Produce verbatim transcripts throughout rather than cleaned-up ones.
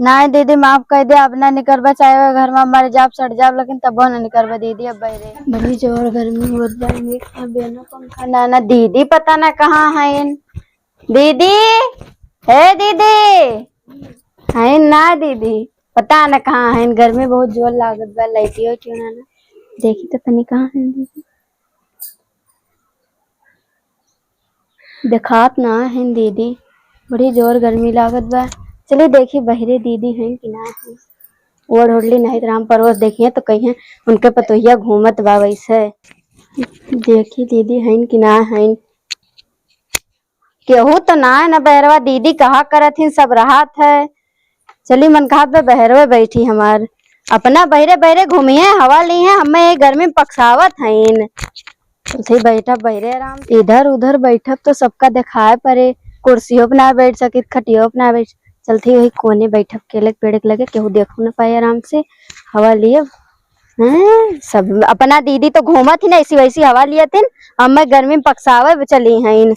नाहीं दीदी, माफ कर दे, अब ना निकरबा, चाहे वो घर में मर जाब, सड़ जाब, लेकिन तबो ना निकरबा दीदी, अब बहरे। बड़ी जोर गर्मी होत बा, इनके बिना पंखा ना, ना दीदी, पता ना कहाँ हैं दीदी, हे दीदी, हैं ना दीदी, पता ना कहाँ हैं, गर्मी बहुत जोर लागत बा, लाइटियो क्यों ना, ना देखी तो तनी कहाँ हैं दीदी। देखात ना हइन दीदी, बड़ी जोर गर्मी लागत बा। चली देखी बहरे दीदी हइन कि ना हइन। ओढ़ ओढ़ली नहीं त राम परोस देखिए तो कहिए उनके पतोहिया घूमत बा वैसे। देखी दीदी हइन कि ना हइन। केहू तो ना है ना बहरवा, दीदी कहा करत हिन, सब रहत है। चली मन कहत बा बहरवे बैठी हमार, अपना बहरे बहरे घूमिए, हवा ली है, हमें ये गर्मी में पकसावत हईन। चलते बैठब बहरे आराम से। इधर उधर बैठब तो सबका देखाए परे, कुर्सियों पे ना बैठ सकित, खटियों पे ना बैठ, चलते वही कोने बैठब केले के पेड़ के लगे, केहू देखो ना पाए, आराम से हवा लिए। हैं, सब अपना दीदी तो घूमत ही ना, ऐसी वैसी हवा लियत हिन, हमें गर्मी में पकसावे चली हईन।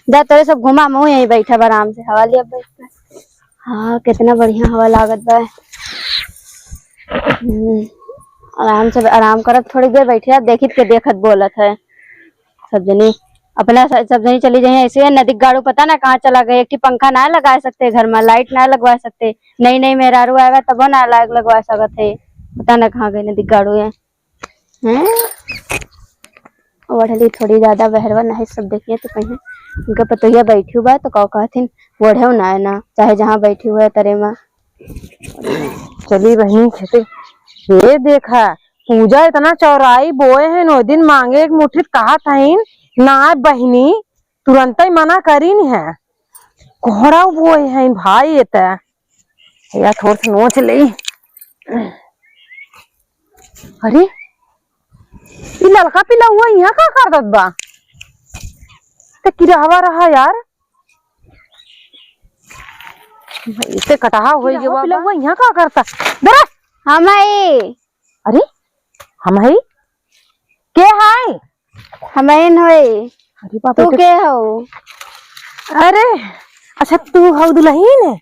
जा तोरे सब घुमा, हम यहीं बैठब आराम से, हवा लिया बैठ के। हाँ, कितना बढ़िया हवा लागत बा। हम्म, आराम से आराम करत थोड़ी देर बैठे, देखित के देखत बोलत है। सब जनी अपना स-, सब जनी चली जाइए ऐसे। नदी के गाड़ू पता ना कहाँ चला गए, एक ठी पंखा ना लगा सकते घर में, लाइट ना लगवा सकते। नई नई मेहरारू आएगा तबो ना लाग लगवा सकत है, पता ना कहाँ गए नदी के गाड़ू है। हैं? ओढ़ली थोड़ी ज्यादा बहरवा नहीं, सब देखिए तो कहीं उनके पतोहिया बैठी हुआ है तो का कहथिन, ओढ़े ना है ना, चाहे जहाँ बैठी हुआ है तरे में। चली बहिनी खेते। ये देखा, पूजा इतना चौराई बोए हैं, नौ दिन मांगे एक मुठित कहा था, ना बहिनी, तुरंत ही मना करीन है। कोहरा बोए हैं भाई, ये त या थोड़ से नोच ले। अरे, ई ललका पीला हुआ यहाँ का कर दत बा? ते किरहवा रहा यार। इसे कटहा होई गवा पीला हुआ यहाँ का करता? बरा! हम है। अरे, हम है? के है? हम इन होई। अरे बाप रे, तू के हो? अरे, अच्छा, तू हो दुल्हन?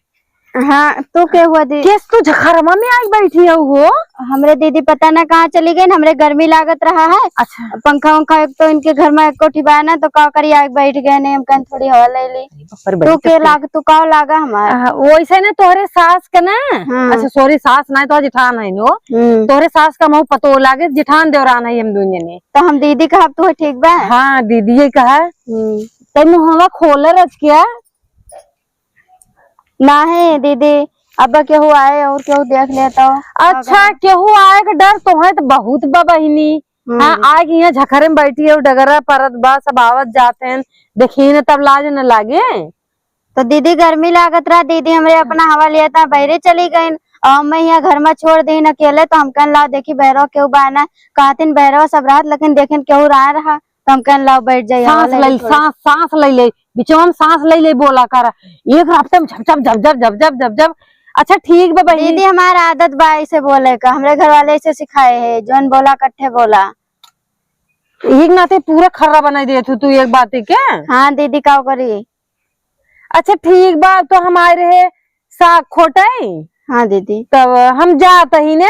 हाँ, तू के हुआ दी? केस तू झखरमा में आके बैठी हो वो? हमरे दीदी पता ना कहाँ चली गई, हमरे गर्मी लागत रहा है। अच्छा। पंखा वंखा एक तो इनके घर में एक कोठी बा ना, तो का करी, आके बैठ गए ने, हम कहन थोड़ी हवा ले ली। अरे बाप रे, तू बड़ी के तकलीफ। लाग, तू का लागा हमार? आ, वैसे ना तोहरे सास के ना। हाँ। अच्छा, सॉरी, सास ना, तो जेठान है नो। हम्म। तोहरे सास का मुँह पतो लागे, जेठान देवरान है हम दोनों जने। तो हम दीदी कहब, तू ठीक बा? हाँ, दीदी ये कहा। हम्म। तै मुँहवा खोले रच क्या? नाहीं दीदी, अब केहू आए और केहू देख ले तो। अच्छा, केहू आए के डर तोहे तो बहुत बा बहिनी। हम्म। हाँ, आए के यहाँ झखरे में बैठी है, डगरा परत बा, सब आवत जात हैं, देखी न तब लाज न लागे। तो दीदी गर्मी लागत रहा, दीदी हमरे अपना हवा लिया था, बहरे चली गईन और मैं यहाँ घर में छोड़ दीन अकेले, तो हम कहन ला देखी बहरो केहू बा ना, कहतिन बहरो सब रहत, लेकिन देखिन केहू रहा रहा, तो हम कहन लाओ बैठ जाई, हवा सांस ले ले ली थोड़ी। सांस, सांस ले ले, बीचवा में सांस ले ले बोला कर। एक रफ्ते में झप झप, झप झप, झप झप, झप झप। अच्छा ठीक बा बहिनी। दीदी, हमार आदत बा ऐसे बोले का, हमरे घर वाले ऐसे सिखाए हैं, जौन बोला कट्ठे बोला। एक नाते पूरा खर्रा बनाई देत हूँ तू एक बात के। हाँ दीदी, का करी? अच्छा ठीक बा, तो हम आए रहे साग खोटे। हाँ दीदी। तब हम जात ही ने।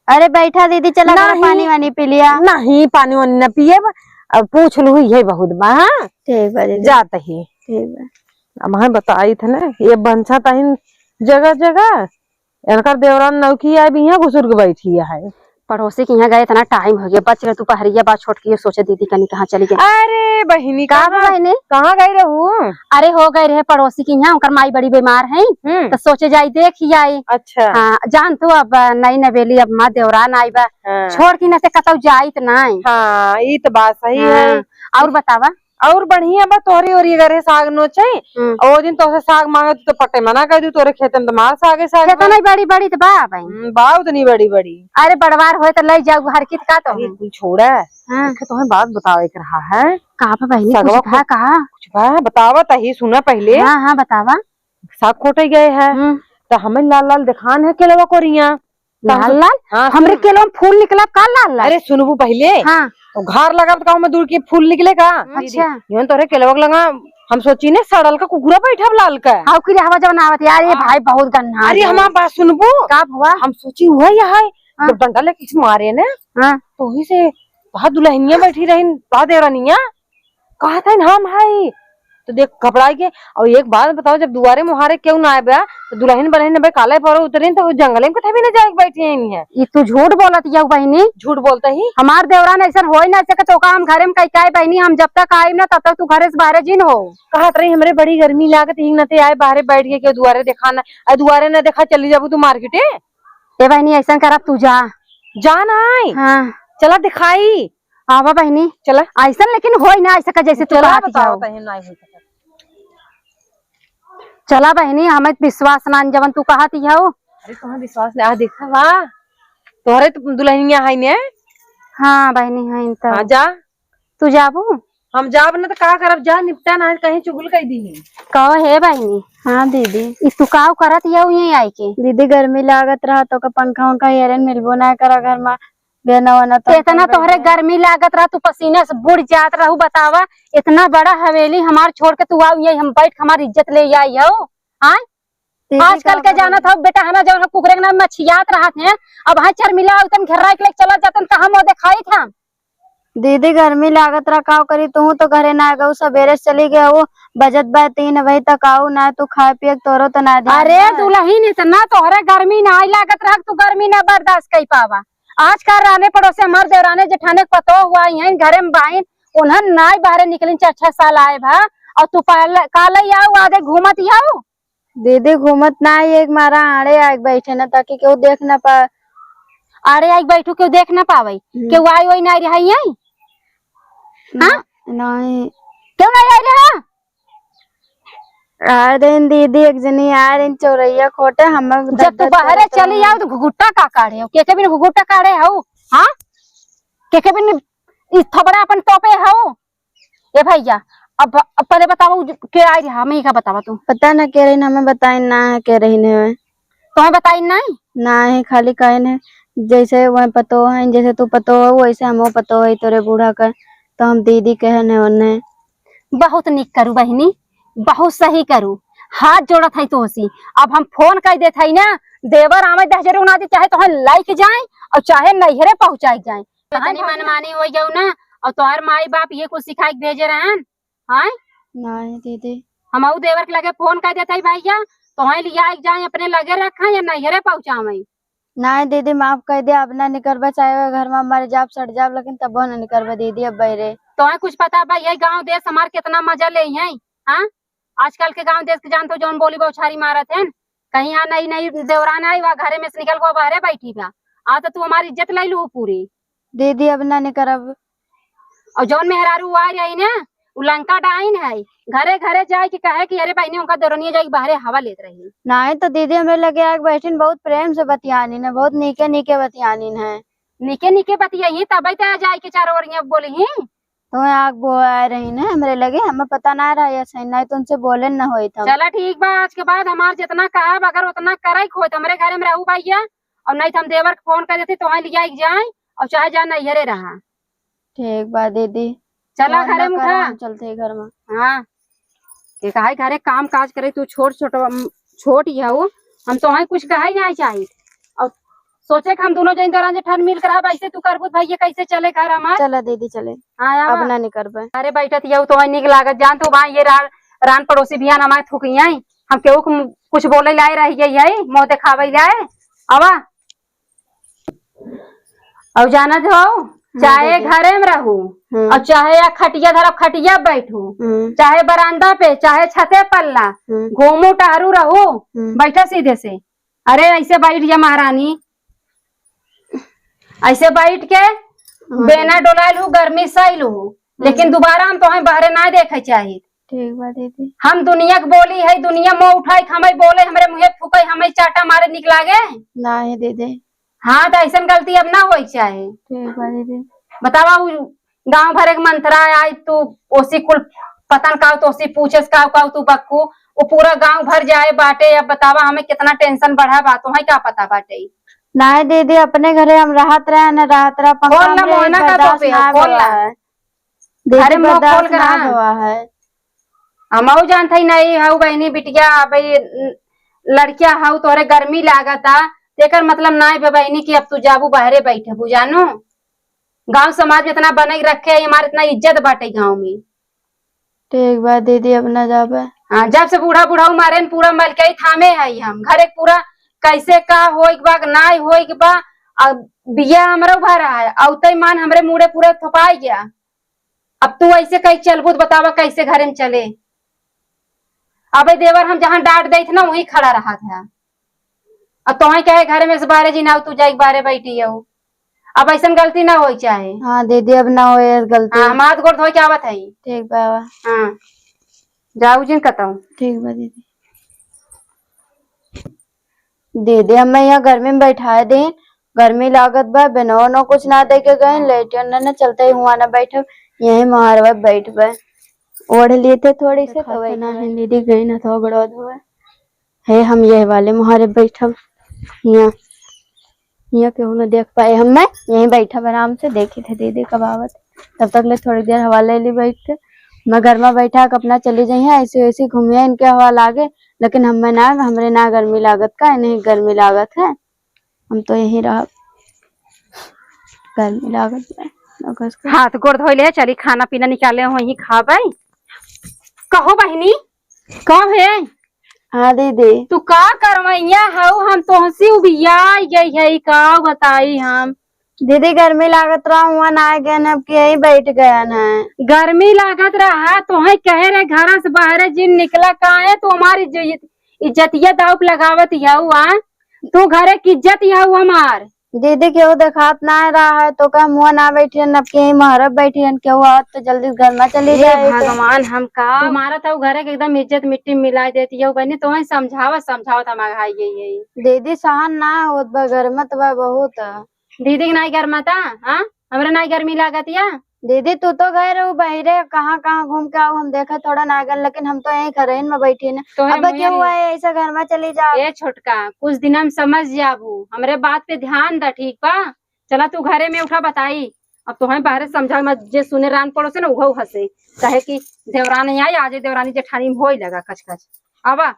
अरे बैठा दीदी, चला घरे नहीं। पानी वानी पी लिया। नहीं, पानी वानी ना पिएब। अब पूछ लू, यही बहुत बा, हाँ? ठीक बा दीदी। जात ही। ठीक बा। अब हम बताई थे ना, ये बंसा तहिन जगह जगह, इनकर देवरान नौकी आए भी यहाँ घुसुर के बैठी है। पड़ोसी के यहाँ गए, इतना टाइम हो गया, बच गए, दोपहरिया बा, छोटकी सोचे दीदी कनी कहाँ चली गई। अरे बहिनी, का कहाँ, बहिनी? कहाँ गई रहू? अरे हो गए रहे पड़ोसी के यहाँ, उनकर माई बड़ी बीमार है, हम्म। तो सोचे जाई देख ही आई। अच्छा। हाँ, जान तू अब नई नवेली, अब माँ देवरान आई बा, हाँ। छोड़ के न से कतौ जाइत नाई। हाँ, ई तो बात सही हाँ। है। और बतावा? और बढ़िया बा, तोहरी ओरी अगर है साग नोचे, हम्म। और दिन तोहसे साग मांगे तो पटे मना कर दू, तोरे खेते में तो मार सागे साग खेते बा। नहीं बड़ी बड़ी तो बा भाई। हम्म, बा उतनी बड़ी बड़ी। अरे बड़वार होए तो ले जाऊ हर कित का तो अरे है। कुल छोड़ा। हाँ। देखे तोहे बात बतावे के रहा है। का बा बहिनी, सगवा कुछ बा को का? कुछ बा, बतावा तही सुना पहले। हाँ, हाँ, बतावा। साग खोटे गए है, हम्म। तो हमें लाल लाल दिखान है केलवा कोरिया। लाल लाल? हाँ, हमरे सुन। केलवा में फूल निकला का लाल लाल? अरे सुनबू पहले। हाँ। तो घर लगा तो कहूँ मैं दूर के फूल निकले का? अच्छा। दीदी, यूं तोरे केलवा के लगा हम सोची ने सड़ल का कुकुरा बैठब लाल का। हाउ कि रे हवा जवन आवत यार, ये हाँ। भाई बहुत गन्ना अरे है। हमार बात सुनबू? का भवा? हम सोची हुआ यह है, हाँ। जब डंडा लेके इसे मारे ने, हाँ। तो वही से वहाँ दुल्हनिया बैठी रही, वहाँ देवरानिया, कहा था हम है, तो देख घबराई के। और एक बात बताओ, जब दुआरे मुहारे केहू ना आए बा, तो दुल्हन बलहन भाई काले पर उतरे, तो वो जंगले में कथे भी ना जाए के बैठी है नहीं है। ई तू झूठ बोलत यहू बहिनी। झूठ बोलता ही। हमार देवरान ऐसन होई ना सके, तो का हम घरे में कई काई बहिनी, हम जब तक आइम ना, तब तक तू घरे से बाहरे जिन हो। कहत रही, "हमरे बड़ी गर्मी लागत, हिंग नते आए, बाहरे बैठ के केहू दुआरे देखा ना, आ दुआरे ना देखा, चली जाबू तू मार्केटे।" ए बहिनी, ऐसन करब, तू जा। जा ना आए। हाँ। चला दिखाई। आवा बहिनी। चला। ऐसन लेकिन होई ना, ऐसा का जैसे तू चला कहत बताओ, जाओ। तहीं ना होई सके। चला बहिनी, हमें विश्वास ना, जवन तू कहत हऊ। अरे, तुम्हें विश्वास नहीं, आ देखा, वाह, तोहरे तो दुल्हनिया है ने। हाँ बहिनी, है तो। हाँ, जा। तू जाबू? हम जाब ना तो का करब, जा निपटा ना, कहीं चुगल कर दी। कहो हे बहिनी। हाँ दीदी। ई तू काव करत हऊ यहीं आई के? दीदी, गर्मी लागत रहा तो का पंखा वंखा हेरन मिलबो ना करा घर में, बेना वना तो इतना तोहरे गर्मी लागत रहा, तू पसीना से बुड़ जात रहू। बतावा, इतना बड़ा हवेली हमार छोड़ के तू आऊ यहीं हम बैठ, हमार इज्जत ले आई हऊ। आय? दीदी, आजकल का के जानत हऊ बेटा, है ना, जवन कुकुरे के नाम मछियात रहत हैं, अब हाँ चरमिला उतन घेर्रा के लेके चलत जातन, कहाँ मुँह देखाई था? दीदी, गर्मी लागत रहा, काव करी, तू तो घरे ना गऊ, सबेरे से चली गऊ, बजत बा तीन बजे तक आऊ ना, तू खाए पिए के तोरो तो ना ध्यान अरे बा। दुल्हन, इतना तोहरे गर्मी ना आई लागत रहा, तू गर्मी ना बर्दाश्त कर पावा। आजकल रहने पड़ोसे हमार देवराने जेठाने के पतो हुआ, यहीं घरे में बाइन, उन्हन नाई बाहरे निकलिन, चार छह साल आए भा, और तू पहले, काले आऊ, आधे घूमत आऊ। दीदी, घूमत ना आई, एक मारा आड़े आके बैठे ना, ताकि केहू देख ना पावे। आड़े आके बैठू, केहू देख ना पावे। हम्म। केहू आई वही ना रहा यहीं? हाँ? ना, नहीं। क्यों ना आई रहा? आ रही दीदी, एक जनी आ रही चौरैया खोटे, हम जब तू बाहरे चली आऊ तो घुघुट्टा का काढ़े हो? के के बिन घुघुट्टा काढ़े हो? हाँ? के के बिन ई थोबड़ा अपन तोपे हो? ए भैया, अब, अब पहले बतावा, उ ज-, के आई रहा, हमें का बतावा तू? पता ना के रही, हमें बताइन ना है, के रही ने। तुम्हें बताइन ना है? ना है, खाली कहे ने, जैसे वह पतो है, जैसे तू पतो हो, वैसे हमहू पतो है तोरे बूढ़ा का, तो हम दीदी कहे ने ओने। बहुत निक करू बहिनी, बहुत सही करू, हाथ जोड़त है तोहसी। अब हम फोन कर देत है ना, देवर आवे दस जरूर ना दे, चाहे तोहन लाइक जाए और चाहे नैहरे पहुँचाए जाए। इतनी मनमानी हो जाऊ ना, और तोहर माई बाप ये कुछ सिखाए के भेजे रहन, हैं? नहीं दीदी। हमहू देवर के लगे फोन कर देते हैं भैया, तोहई लिया के जाए, अपने लगे रखा या नैहरे पहुँचावे। नहीं दीदी, माफ कर दे, अब ना निकरबे, चाहे वो घर में मर जाब, सड़ जाब, लेकिन तबो ना निकरबे दीदी, अब बैरे। तोहई कुछ पता बा, ये गाँव देश हमार कितना मजा ले हैं, हाँ? आजकल के गाँव देश के जानत हो, जौन बोली बौछारी मारत हैं, कहीं यहाँ नई नई देवरान आई, वह घरे में से निकल के बाहरे बैठी बा। आ तो तू हमारी इज्जत ले लू पूरी। दीदी, अब ना निकरब। और जौन मेहरारू आ रही ना, उ लंका डाइन है, घरे घरे जाए के कहे कि अरे बहिनी, उनका देवरनिया जाए के बाहरे हवा लेत रही। नहीं तो दीदी, हमरे लगे आके बैठिन, बहुत प्रेम से बतियानी ने, बहुत नीके नीके बतियानी ने। नीके नीके बतियाई, तबे तो आ जाए के चारों ओरिया बोली ही। तो आग बोआ रही ने हमरे लगे, हमें पता ना रहा ये सही, नहीं तो उनसे बोले न होइत हम। चला ठीक बा, आज के बाद हमार जितना कहब, अगर उतना करे के होई तो हमरे घरे में रहू भैया, और नहीं तो हम देवर के फोन कर देती, तो वहीं लिया के जाए और चाहे जा नैहरे रहा। ठीक बा दीदी। चला फोन घरे ना में करा, उठा। हम चलते हैं घर में। हाँ, के कहा घरे काम काज करे, तू छोट छोट, अम, छोट ही हऊ, हम तो वहीं कुछ कहे नहीं चाहिए। और सोचे कि हम दोनों जन दरान जेठान मिल कर रहब, ऐसे तू करबू त भैया कैसे चले घर हमार? चला दीदी, चले। हाँ, आवा। अब ना निकरबे। अरे बैठत यहू तो निक लागत, जान तू भाई ये रान, रान पड़ोसी बिहान हमारे थूकी आई, हम केहू के मु-, कुछ बोले लाए रह गई है, मुँह देखावे लाए। आवा। और जानत हो, हाँ, चाहे दीदी। घरे में रहू, हम्म। और चाहे या खटिया धरब, खटिया बैठू, हम्म। चाहे बरामदा पे, चाहे छते पल्ला, हम्म। घूमू टहरू रहू, हम्म। बैठा सीधे से। अरे ऐसे बैठ जा महारानी, ऐसे बैठ के हाँ। बेना डोलाइल हूँ, गर्मी सैल हूँ, लेकिन हाँ। दोबारा हम तोहें बहरे ना देखे चाहित। ठीक बा दीदी। हम दुनिया के बोली है, दुनिया मुँह उठाई, हमें बोले, हमरे मुँहे फूके, हमें चाटा मारे निक लागे। ना है दीदी। हाँ, तो ऐसन गलती अब ना होई के चाहे। ठीक बा दीदी। बतावा, उ गाँव भर एक मंत्रा आई, तू ओसी कुल पतन काव, तो ओसी पूछेस काव काव, तू बक्कू, वो पूरा गाँव भर जाए बाटे। अब बतावा, हमें कितना tension बढ़ा बा, तोहें का पता बाटे? नाहीं दीदी, अपने घरे हम रहत रहे न, रहत रहा, पंखा खोल ना, हमरे मोहना का बर्दाश्त तोपे हो, ना खोल ना। भवा है। दीदी, अरे, मुँह खोल बर्दाश्त के ना रहा। भवा है। हमहू जानत हई, नहीं हऊ बहिनी बिटिया, अब ई लड़किया हऊ, तोहरे गर्मी लागता, तेकर मतलब नाई बा बहिनी कि अब तू जाबू बहरे बैठबू, जानू। गाँव समाज में इतना बनई रखे है, हमार इतना इज्जत बाटे गाँव में। ठीक बा दीदी, अब ना जाबे। हाँ, जब से बूढ़ा बुढ़ऊ मारे न, पूरा मलकई थामे है हम। घरे पूरा कैसे का होइक बा, नाई होइक बा। अब बिया हमरो भरा है, अउतई मान हमरे मुड़े पूरा थोपाई गया। अब तू ऐसे कहीं चलबू तो बतावा कैसे घरे में चले। अबे देवर हम जहाँ डांट देत ना, वहीं खड़ा रहत है। अब तोहई कहे घरे में से बाहरे जी ना, तू जाइक बाहरे बैठी हो। अब ऐसन गलती ना होई चाहे। हाँ दीदी, अब ना होए गलती। हाँ, हम हाथ गोड़ धोए के आवत है। ठीक बा। हाँ, जाऊ जिन कतऊ। ठीक बा दीदी। दीदी, हमें यहाँ गर्मी में बैठाए दिन, गर्मी लागत बा, बिना ओनो कुछ ना दे के गए, लेटियन ना, ना चलते ही हुआ ना बैठब, यहीं महारवा बैठबे। ओढ़ लिए थे थोड़ी से, तो देखात वही ना है, दीदी गई ना तो गड़ो धोए। हे, हम यह वाले मुहारे बैठब, हियाँ, हियाँ केहू न देख पाए हमें, यहीं बैठब आराम से, देखी थे दीदी कब आवत। तब तक ले थोड़ी देर हवा ले ली बैठ के। मैं घर में बैठा के अपना चली जाइए, ऐसे वैसे घूमिए, इनके हवा लागे, लेकिन हमें ना, हमरे ना गर्मी लागत का, इन्हें गर्मी लागत है, हम तो यहीं रहब, गर्मी लागत है। हाथ गोड़ धोइले, चली खाना पीना निकाले, वहीं खाबे। कहो बहिनी, का है? हाँ दीदी। तू का करवैया हऊ? हम तोहसी उबियाई गई है, का बताई हम। दीदी, गर्मी लागत रहा, हुआ ना गए न, अब के यहीं बैठ गए न। गर्मी लागत रहा, तोहे कहे रहे घर से बाहरे जिन निकला, काहे तू हमारी इज्जत, इज्जतिया दाव पे लगावत हऊ, आ? तू घरे की इज्जत हऊ हमार। दीदी, केहू देखात ना रहा है, तो का मुँह ना बैठियन, अब के ही महरब बैठियन, केहू आवत तो जल्दी घर में चली हे जाए तो। भगवान, हम का तुम्हारा था, उ घरे के एकदम इज्जत मिट्टी में मिला देती है बहनी, तो वही समझावत समझावत हम अघाई गई है। दीदी, सहन ना होत बा, गरमत बा बहुत। दीदी के नाई गरमाता, हाँ, हमरे नाई गर्मी लागत या। दीदी, तू तो गए रहू बहिरे, कहाँ कहाँ घूम के आऊ, हम देखे थोड़ा ना गन, लेकिन हम तो यहीं घरइन में बैठी न। तोहरे अब मुँहे केहू आए ऐसा घर में चली जा। ए छोटका, कुछ दिन हम समझ जाबू, हमरे बात पे ध्यान द, ठीक बा? चला तू घरे में उठा बताई। अब तोहई बाहरे समझा मत, जे सुने रान पड़ोसे ना उहो हंसे, कहे कि देवरानी आई, आज देवरानी जेठानी में होई लगा कच कच। आवा।